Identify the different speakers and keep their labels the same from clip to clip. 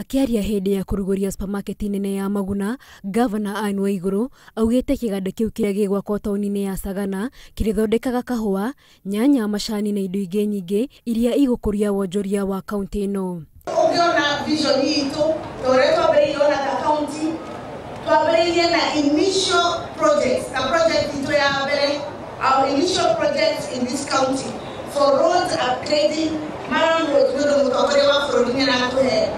Speaker 1: Akĩaria hĩndĩ ya kũrugũria supermarket nene ya Maguna, Gavana Anne Waiguru augĩte kĩganda kĩu kĩrĩa gĩgwakwo taũni-inĩ ya Sagana kĩrĩthondekaga kahũa, nyanya, macani na indo ingĩ nyingĩ iria igũkũria wonjoria wa kaunti ĩno.
Speaker 2: Ũngĩona vision itũ ta ũrĩa twambĩrĩirie ona ta county, twambĩrĩirie na initial projects, ta project itũ ya mbere, our initial projects in this county for roads upgrading, Murram Road, nĩ ũndũ mũtongoria wa bũrũri nĩ aratũhe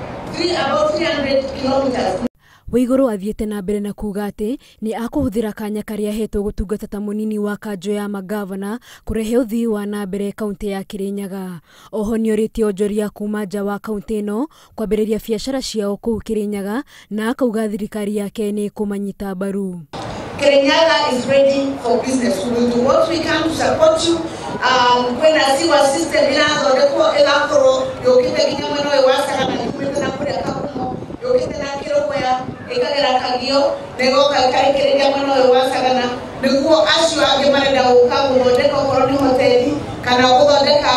Speaker 2: about 300 kilometers.
Speaker 1: Waiguru athiĩte na mbere na kuuga atĩ nĩ akũhũthĩra kanya karĩa ahetwo gũtungata ta mũnini wa kanjũ ya mangavana kũrehe ũthii wa na mbere kaunti ya Kirinyaga. Oho nĩorĩtie onjoria kuma nja wa kaunti ĩno kwambĩrĩria biacara ciao kũu Kirinyaga na akauga thirikari yake nĩ ĩkũmanyita mbaru.
Speaker 2: Kirinyaga is ready for business. We will do what we can to support you. Kwĩna sewer system ĩrathondekwo ĩgakorwo yũkĩte nginya mwena ũyũ wa Sagana, yumĩte na kũrĩa Kagumo, yũkĩte na Kĩrũgũya, ĩkagera Kagio na ĩgoka ĩkarĩkĩrĩria mwena ũyũ wa Sagana, nĩguo acio angĩ marenda gũka gũthondeka okorwo nĩ hoteli kana gũthondeka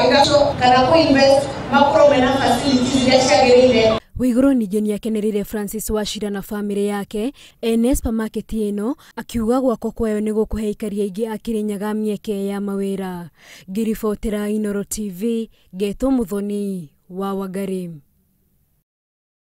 Speaker 2: industrial kana kũ-invest makorwo mena facilities iria ciagĩrĩire.
Speaker 1: Waiguru ningĩ nĩakenereire Francis Wachira na bamĩrĩ yake ene supermarket ĩno, akiuga gwakwo kwayo nĩ gũkũhe aikari aingĩ a Kirinyaga mĩeke ya mawĩra. Ngĩribotera Inooro TV, ngetwo Muthoni wa Wangari.